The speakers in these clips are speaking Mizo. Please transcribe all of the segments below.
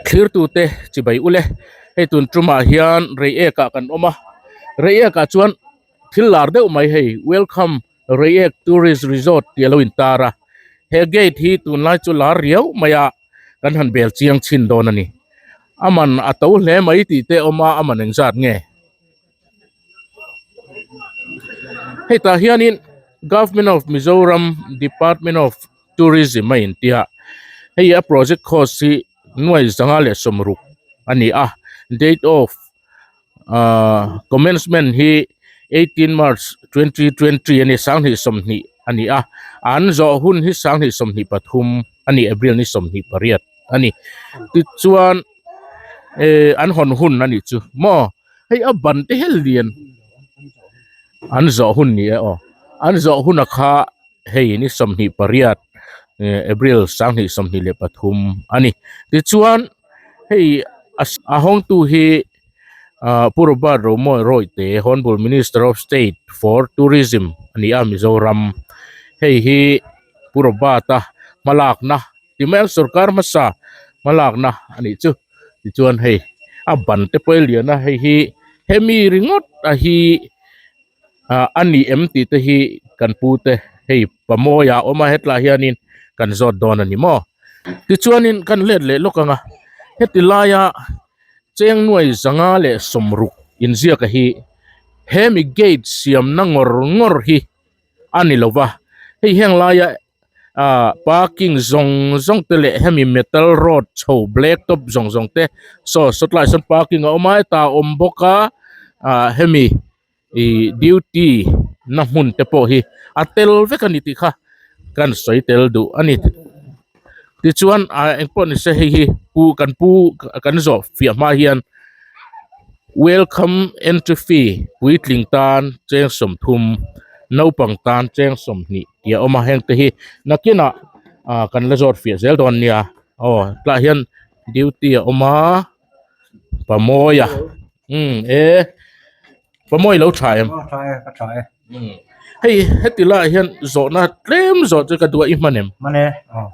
Thlirtute chibai ule hei tun tumah hian Reiek ah kan awm a Reiek ah chuan thil lar deuh mai hei welcome Reiek tourist resort tih a lo intar a he gate hi tunlai chu lar riau mai a kan han bel chiang chhin dawn a ni a man a to hle mai tih te a awm a a man engzat nge hei tah hianin government of Mizoram department of Tourism a intia hei a project cost hi nuai 160 a ni a date of ahh commencement hi 18 March 2020 a ni 2020 a ni a an zawh hun hi 2023 a ni April ni 28 a ni tichuan eh an hawn hun a nih chu maw hei a ban te hian lian an zawh hun ni e aw an zawh hun a kha. Hei ni 28 April 2023 a ni. Tichuan hei a hawngtu hi Pu Robert Romawi Rawite Honourable Minister of State for Tourism a ni a Mizoram. Hei hi Pu Robert-a hmalakna ti mai ang sorkar hmasa hmalakna a nih chu. Tichuan hei a ban te pawh a lian a hei hi hemi ringawt a hi. ah a ni em tih te hi kan pu te hei pamawi ah a awm a hetlai hianin kan zawt dawn a ni maw tichuanin kan let leh lawk ang a heti laia cheng nuai 560 inziak a hi hemi gate siamna ngawr ngawr hi a ni lo va hei heng laia ah parking zawng zawng te leh hemi metal road chho black top zawng zawng te saw sawtlaiah sawn parking a awm a hetah a awm bawk a ah hemi ih duty na hmun te pawh hi a tel vek a ni tih kha kan sawi tel duh a ni tichuan ah engpawh ni se hei hi pu kan pu kan zawh fiah hma hian welcome entry fee puitling tan cheng 30 naupang tan cheng 20 tih a awm a heng te hi nakinah ah kan la zawt fiah zel dawn nia aw tlaiah hian duty a awm a pamawia umm e pamawi lo tha em tha e ka tha e umm hei heti laiah hian zawhna tlem zawh chu ka duh a i hman em hman e aw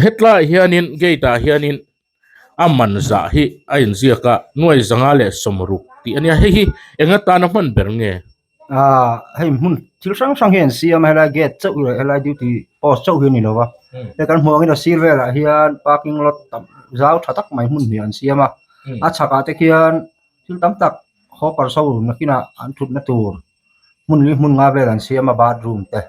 hetlaiah hianin gate ah hianin a man zah hi a inziak a nuai 560 tih a nia hei hi eng atana hman ber nge. Aaa hei hmun thil hrang hrang hi an siam a helai gate chauh leh helai duty post chauh hi a ni lo va hei kan hmuh angin a sir velah hian parking lot tam zau tha tak mai hmun hnih an siam a a chhakah te khian thil tam tak hawker ho nakinah an thutna tur hmun li hmun nga vel an siam a bathroom te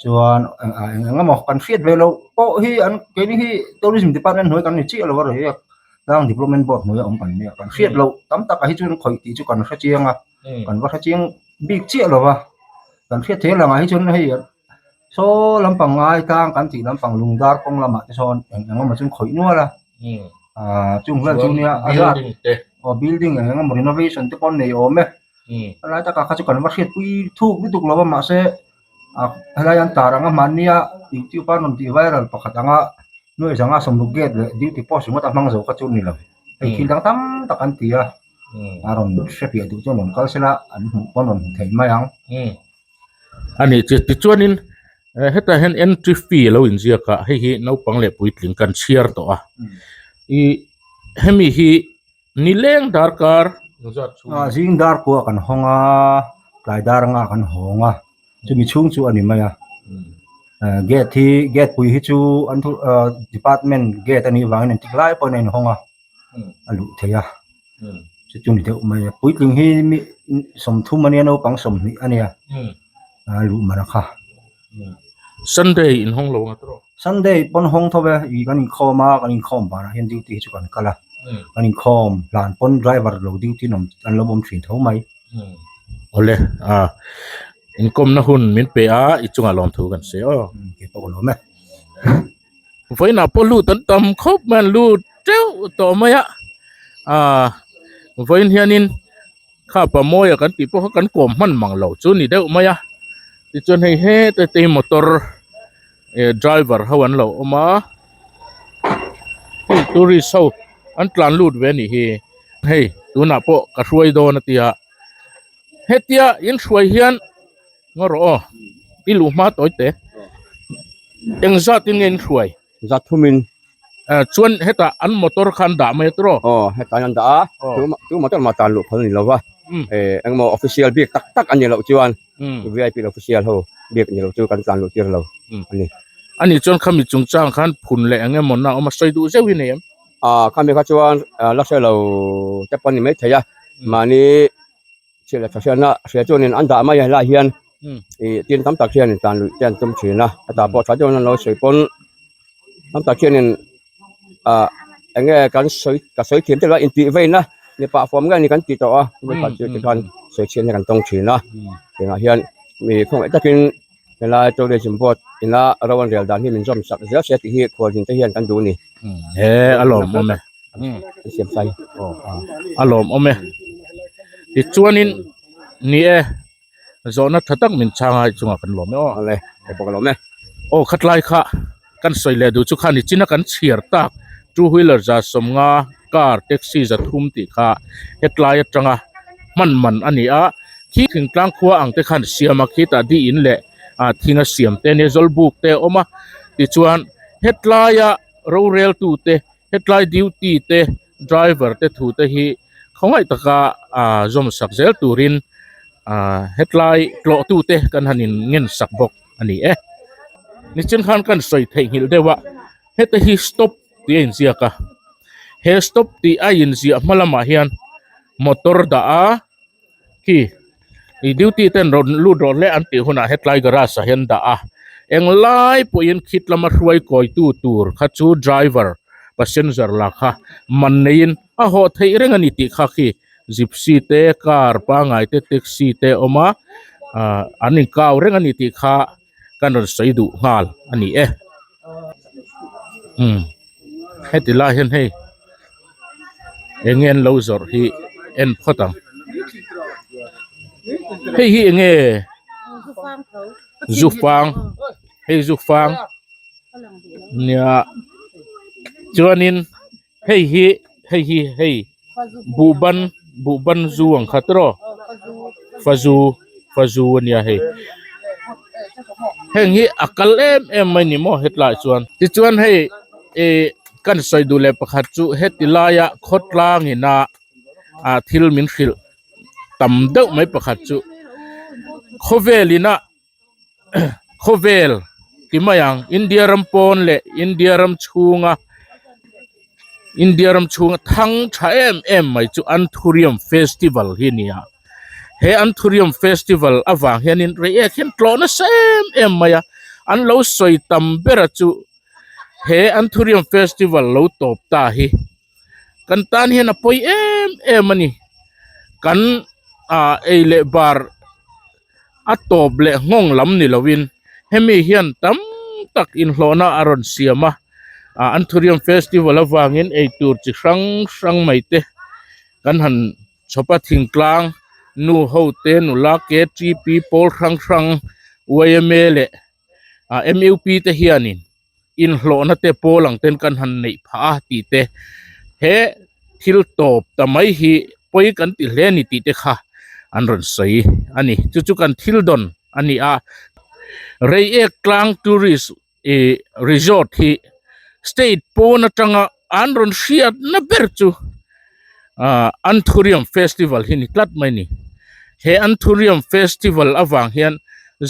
chuan eng eng emaw kan hriat ve loh pawh hi an keini hi tourism department hnuai kan ni chiah lo a rei tlang development board hnuaia awm kan nia kan hriat loh tam takah hi chuan khawih tih chu kan hre chiang a. Kan va hre chiang bik chiah lo va, kan hriat theih langah hi chuan hei saw lampang ngai tlang kan tih lampang lungdar kawng lamah te sawn eng eng emaw chuan khawih nual a ah chung vel chu nia a zat aw building eng eng emaw renovation te pawh an nei awm e a lai takah kha chu kan va hriatpui thuk lutuk lo va mahse ah helai an tar ang a mahnia youtube a rawn tih viral pakhat anga nuai 560 gate leh duty post ringawt a hmang zo kha chu a ni lo hei thil dang tam tak an ti a. A rawn hre piah duh chuan rawn kal sela an hmuh pawn rawn hmu thei mai ang. A nih chu tichuanin hetah hian entry fee a lo inziak a hei hi naupang leh puitling kan chhiar tawh a ih hemi hi nileng darkar engzat chhung Ah zing dar kua kan hawng a tlai dar anga kan hawng a chumi chhung chu a ni mai a gate hi gate pui hi chu an thu ah department gate a nih vangin engtik lai pawhin a inhawng a. a luh theih a chu chu ni deuh mai a puitling hi mi 30 a nia naupang 20 a nia a luh man a kha Sunday in hawng lo ang tawh Sunday pawn hawng tho ve ih kan inkhawm a kan inkhawm banah hian duty hi chu kan kal a kan inkhawm hlan pawn driver lo duty an awm an lo awm thin tho mai awle a inkawmna hun min pe a i chungah lawmthu kan sawi aw keipawh ka lawm e. Vawiinah pawh lut an tam khawp mai an lut teuh tawh mai a aaa vawiin hianin kha pamawia kan tih pawh kha kan kawm hman mang lo chu ni deuh mai a tichuan hei heta te hi motor eh driver ho an lo awm a hei tourist ho an tlan lut ve a nih hi hei tunah pawh ka hruai dawn a tia hetia in hruai hian. Ngaw rawh aw, i luh hma tawi te. Eng zat in nge in hruai? Zat thumin. Chuan hetah an motor kha an dah mai a tiraw? Aw hetah hian an dah a, tu motor mah tan luh phal a ni lo va, engemaw official bik tak tak a nih loh chuan vip official ho bik ni lo chu kan tlan luh tir lo a ni. A nih chuan khami chungchang khan phun leh engemaw na awm a sawi duh zeuh hi nei em? Khami kha chuan la hre lo te pawh a ni maithei a, mahni Chhiat leh hriatna hria chuanin an dah mai a helaiah hian ih tin tam tak hianin tan luih te an tum thin a hetah pawh tha deuhin an lo sawi pawn tam tak hianin ah eng nge kan sawi ka sawi thiam deuh a intih veina mipa form nge ni kan ti tawh a mipa chu tikhan sawi chhiatna kan tawng thin a engah hian mi khawngaih takin helai tourism board ina ro an rel dan hi min zawm sak zel se tih hi khualzin te hian kan duh a ni. He a lawmawm e. An siam sai. A lawmawm e. Tichuanin ni e, zawhna tha tak min chhang a hei chungah kan lawm e aw. Awle, hei pawh ka lawm e. Aw khatlai kha kan sawi leh duh chu kha nichina kan chhiar tak two wheeler za sawmnga car taxi za thum tih kha hetlai atanga hman man a ni a, khi thingtlang khua ang te khan siam a khitah di in leh thinga siam te ania zawlbuk te a awm a tichuan hetlaia roreltute Hetlai duty te driver te thu te hi khawngaih taka ah zawm sak zel turin ah hetlai tlawh tu te kan han in ngen sak bawk a ni e. Nichin khan kan sawi theihnghilh deuh a heta hi stop tih a inziak a he stop tih a inziah hma lamah hian motor dah a Khi ih duty ten rawn lut rawh hle an tih hunah hetlai garage ah hian dah a englai pawhin khit lama hruai kawi tu tur kha chu driver passenger lah kha man neiin a hawh theih reng a ni tih kha khi gypsy te car pangai te taxi te a awm a ah an inkau reng a ni tih kha kan rawn sawi duh nghal a ni e umm heti lai hian hei eng nge an lo zawrh hi en phawt ang hei hi eng nge zu fang hei zu fang nia chuanin hei hi hei hi hei buhban buhban zu ang kha tiraw fazu fazu ania hei heng hi a kal em em mai ni maw hetlai chuan tichuan hei ih kan sawi duh leh pakhat chu heti laia khawtlang ina ah thil min hrilh tam deuh mai pakhat chu khawvel ina khawvel ti mai ang India ram pawn leh India ram chhunga India ram chhunga thang tha em em mai chu Anthurium festival hi a ni a he Anthurium festival avang hianin reiek hian tlawh nasa em em mai a an lo sawi tam ber a chu he Anthurium festival lo tawp ta hi kan tan hian a pawi em em a ni kan ah ei leh bar a tawp leh nghawng lam ni lovin hemi hian tam tak inhlawhna a rawn siam a ah Anthurium festival avangin eitur chi hrang hrang mai te kan han chhawp a thingtlang nu ho te nula ktp pawl hrang hrang yma leh ah mup te hianin inhlawhna te pawl ang ten kan han neih phah a tih te he thil tawp ta mai hi pawi kan ti hle a ni tih te kha an rawn sawi a ni chu chu kan thil dawn a ni a Reiek tlang tourist ih resort hi state pawn atanga an rawn hriatna ber chu ah Anthurium festival hi ni tlat mai a ni he Anthurium festival avang hian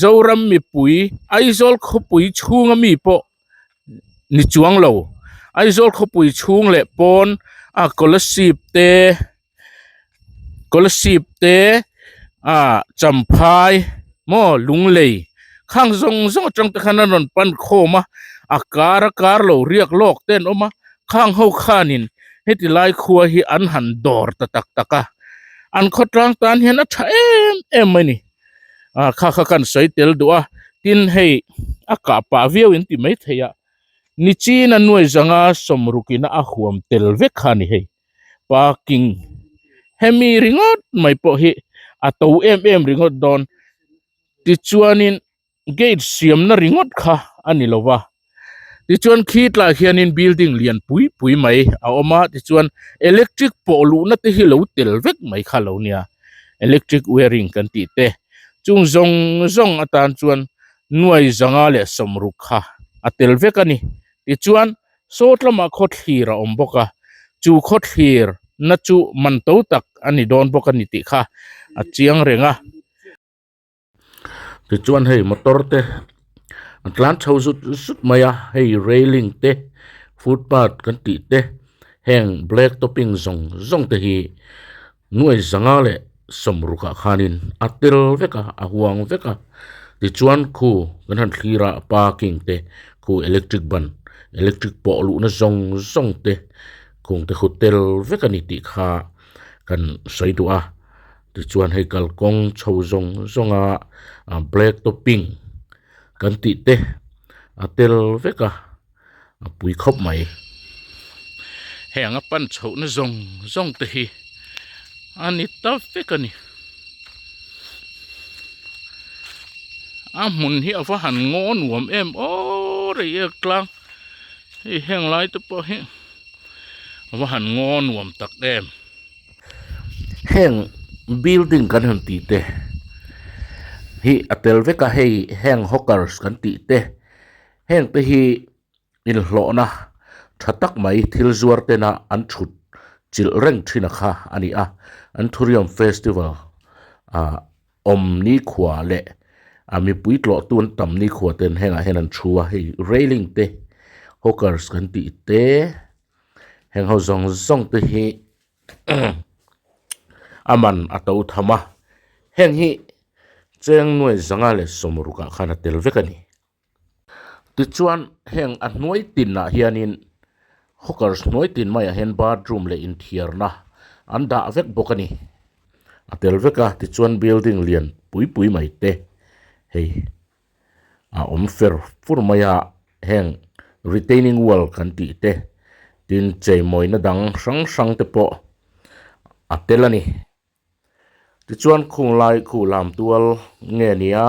Zoram mipui Aizawl khawpui chhunga mi pawh ni chuang lo Aizawl khawpui chhung leh pawn a Kolasib te Kolasib te ah Champhai maw Lunglei khang zawng zawng atang te khan an rawn pan khawm a a kar a kar lo riak lawk te an awm a khang ho khanin heti lai khua hi an han dawr ta tak tak a an khawtlang tan hian a tha em em mai a ni ah kha kha kan sawi tel duh a tin hei a kah pah viau in ti mai thei a nichin a nuai zanga sawmruk in a huam tel vek kha a ni hei parking hemi ringawt mai pawh hi a to em em ringawt dawn tichuanin gate siamna ringawt kha a ni lo va tichuan khi tlaiah hianin building lian pui pui mai a awm a tichuan electric pawh luhna te hi lo tel vek mai kha lo nia electric wiring kan tih te chung zawng zawng atan chuan nuai zanga leh sawmruk kha a tel vek a ni tichuan. Sawt lamah khawthlir a awm bawk a, chu khawthlir na chu man to tak a ni dawn bawk a ni tih kha a chiang reng a. Tichuan hei motor te an tlan chho zut zut mai a, hei railing te footpath kan tih te heng black topping zawng zawng te hi nuai zanga leh sawmrukah khanin a tel vek a a huang vek a tichuan khu kan han thlir a parking te khu electric ban electric pawh luhna zawng zawng te khung te khu tel vek a ni tih kha kan sawi duh a. Tichuan hei kalkawng chho zawng zawnga ah black topping kan tih te a tel vek a a pui khawp mai. Heng a pan chhohna zawng zawng te hi a ni ta vek a ni. A hmun hi a va han ngaw nuam em aw rei ek tlang hei heng lai te pawh hi a va han ngaw nuam tak em. Heng building kan han tih te hi a tel vek a hei heng hawkers kan tih te heng te hi inhlawhna tha tak mai thil zuar tena an thut chilh reng thin a kha a ni a Anthurium festival ah awm nikhua leh a mipui tlawh tu an tam nikhua ten hengah hian an thu a hei railing te hawkers kan tih te. Heng ho zawng zawng te hi a man a to tham a, heng hi cheng nuai zanga leh sawmruk ah khan a tel vek a ni. Tichuan heng a hnuai tin ah hianin hawkers hnuai tin maiah hian bathroom leh inthiarna an dah vek bawk a ni. A tel vek a, tichuan building lian pui pui mai te hei. a awm fer fur mai a heng retaining wall kan tih te tin cheimawina dang hrang hrang te pawh a tel a ni tichuan khung lai khu lam tual nge nia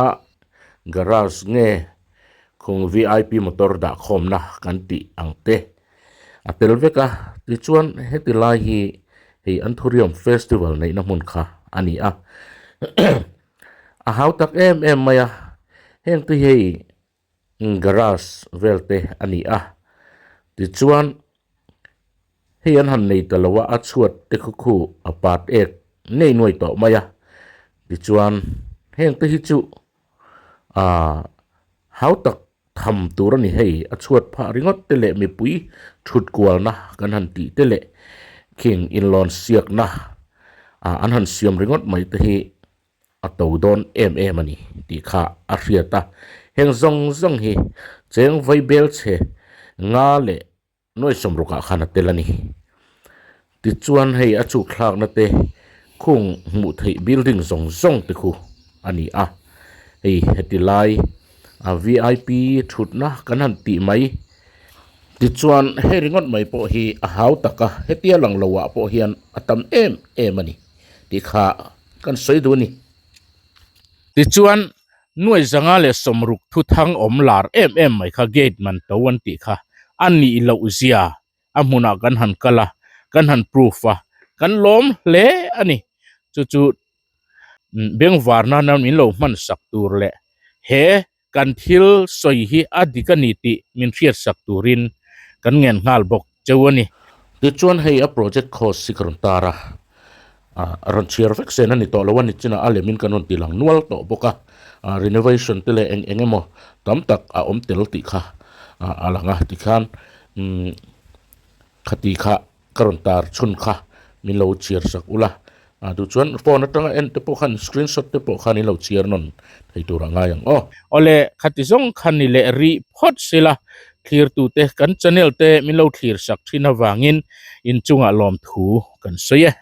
garage nge khung v i p motor dah khawmna kan tih ang te a tel vek a tichuan heti lai hi hei Anthurium festival neihna hmun kha a ni a. A hau tak em em mai a, heng te hi hei garage vel te a ni a, tichuan hei an han nei ta lo a, a chhuat te khu khu a pat ek nei nuai tawh mai a, tichuan heng te hi chu aaa hau tak tham tur a ni hei, a chhuat phah ringawt te leh mipui thut kualna kan han tih te leh khing inlawn siakna ah an han siam ringawt mai te hi a to dawn em em a ni tih kha a hriat a, heng zawng zawng hi cheng vai bel chhe nga leh Nuai sawmrukah khan a tel a ni. Tichuan hei a chhuk thlakna te khung hmuh theih building zawng zawng te khu a ni a. Hei heti lai a vip thutna kan han tih mai. Tichuan hei ringawt mai pawh hi a hau tak a, hetia lang lo ah pawh hian a tam em em a ni tih kha kan sawi duh a ni. Tichuan Nuai zanga leh sawmruk thu thang awm lar em em mai kha gate man to an tih kha a nih loh zia a hmunah kan han kal a, kan han proof a, kan lawm hle a ni. Chu chu bengvar nana min lo hman sak tur leh he kan thil sawi hi a dik a ni tih min hriat sak turin kan ngen nghal bawk cheu a ni. Tichuan hei a project cost hi ka rawn tar a, ah rawn chhiar vek sen a ni tawh lo a ni chinah a lemin kan rawn ti lang nual tawh bawk a, ah renovation te leh eng eng emaw tam tak a awm tel tih kha ah a lang a tikhian umm khati kha ka rawn tar chhun kha min lo chhiar sak ula ah duh chuan phone atanga en te pawh khan screenshot te pawh khan in lo chhiar nawn thei tur a ngai ang aw. Awle khati zawng kha ni leh rih phawt sila thlirtute kan channel te min lo thlir sak thin avangin inchungah lawmthu kan sawi e.